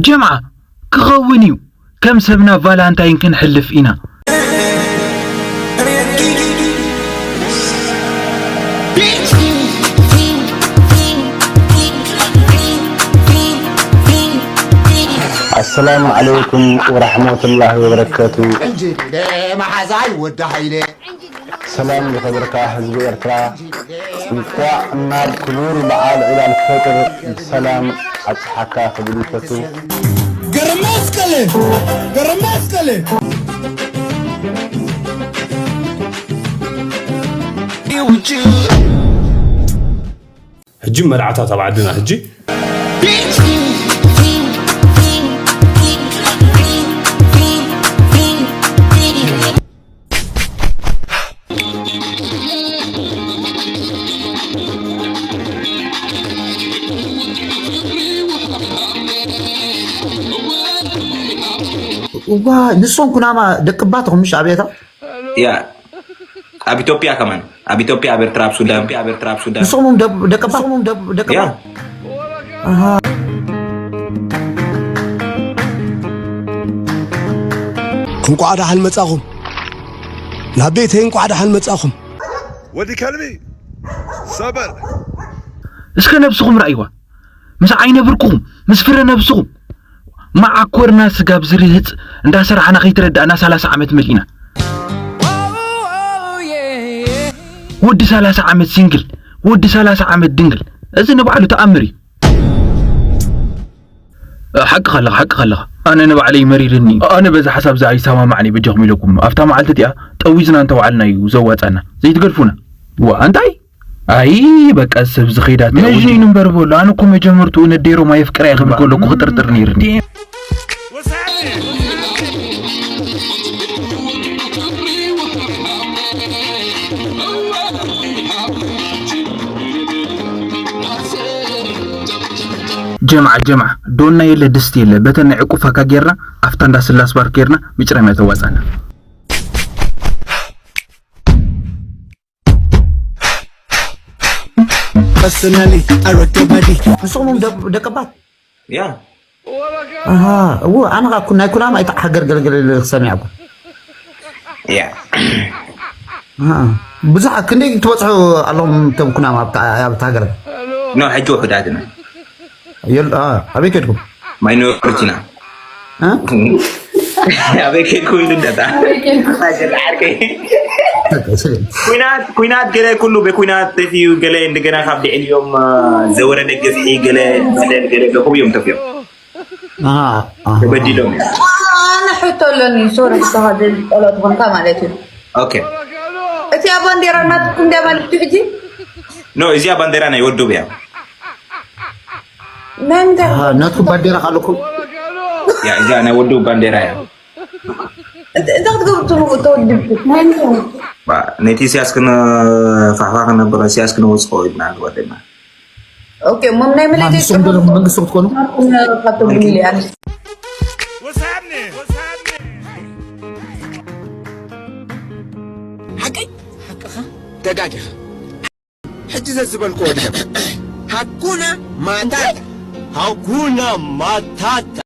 ጀምዓ ክኸውን እዩ። ከም ሰብና ቫላንታይን ክንሕልፍ ኢና። ኣሰላሙ ዓለይኩም ወራሕመቱላሂ ወበረከቱ። መሓዛይ ወዲ ሃይለ ሰላም ዝኸበርካ ህዝቢ ኤርትራ፣ እንኳዕ ናብ ክቡር በዓል ዒድ ኣልፈጥር ብሰላም ኣብጽሓካ ክብል ይፈቱ። ገረመስቀሌ ገረመስቀሌ ሕጂ መርዓታት ኣብ ዓድና ሕጂ እዋ ንሶም ኩናማ ደቂ ባት ኹም ምሽ ኣብየታ ያ ኣብ ኢትዮጵያ ከማን ኣብ ኢትዮጵያ ኣብ ኤርትራ ኣብ ሱዳን ኣብ ኤርትራ ኣብ ሱዳን ንሶም ደቂ ባት ኹም ደቂ ያ ባት ኣሃ እንቋዕ ደሓን መጻኹም ናብ ቤተይ እንቋዕ ደሓን መጻኹም። ወዲ ከልቢ ሰበር እስከ ነብስኹም ርኣይዋ ምስ ዓይነ ብርቅኹም ምስ ፍረ ነብስኹም መዓኮርና ስጋብ ዝርህጽ እንዳሰራሕና ከይተረዳእና ሰላሳ ዓመት መሊእና ወዲ ሰላሳ ዓመት ሲንግል ወዲ ሰላሳ ዓመት ድንግል እዚ ንባዕሉ ተኣምር እዩ ሓቂ ከለኻ ሓቂ ከለኻ ኣነ ንባዕለይ መሪርኒ ኣነ በዚ ሓሳብ እዚ ኣይሰማማዕን እየ በጃኹም ኢለኩም ኣብታ መዓልቲ እቲኣ ጠዊዝና እንተወዓልና እዩ ዘዋፃና ዘይትገድፉና ዋ እንታይ ኣይ በቃ ሰብ ዝኸይዳት መጅኒን እምበር በሉ ኣነ እኮ መጀመርትኡ ነዴሮም ኣየፍቅራ እየ ክብል ከለኩ ክጥርጥር ነይርኒ ጀምዓ ጀምዓ ዶና የለ ድስቲ የለ በተን ናይ ዕቁፋካ ጌርና ኣብታ እንዳ ስላስ ባር ጌርና ምጭራም እያ ተዋፃና Personally, I rock your body. ንስኹም ደቀባት ያ እዎ ኣነ ካ ናይ ኩናማ ኣይታ ሃገር ገለገለ ክሰሚዕ እኮ ያ ብዙሓት ክንደይ ትበፅሑ ኣለኹም ቶም ኩናማ ኣብታ ሃገር ኖ ሕጂ ውሑዳት ኢና ኣበይ ከድኩም ማይኖሪቲና ኣበይ ከድኩ ኢሉ እንደታ ኩናት ኩናት ገለ ኩሉ ብኩናት ተፊዩ ገለ እንደገና ካብ ልዕሊኦም ዘወረደ ግፍዒ ገለ ገለ ገለ ገኹም እዮም ተፊዮም ተበዲሎም እዮም ኣነ ሕቶ ኣለኒ ሶሪ ዝተኸደ ጸሎት ኾንካ ማለት እዩ ኦኬ እቲኣ ባንዴራ ናትኩም እንዲያ ማለት እዩ ሕጂ ኖ እዚኣ ባንዴራ ናይ ወዱብ እያ መንገድ ናትኩም ባንዴራ ካለኩም ያ እዚኣ ናይ ወዱብ ባንዴራ እያ እንታይ ክትገብሩ ትህቡ ተወድብኩ ነቲ ሲያስ ክነፋሕፋ ክነብረ ሲያስ ክነወፅኦ ኢልና ንወደና ኦኬ እሞም ናይ መለይ ንስኹም ዘለኹም መንግስቲ ክትኮኑ ካብቶም ሚልዮን ሓቀይ ሓቅኻ ተጋጊኻ ሕጂ ዘዝበልክዎ ድገም ሃኩና ማታታ ሃኩና ማታታ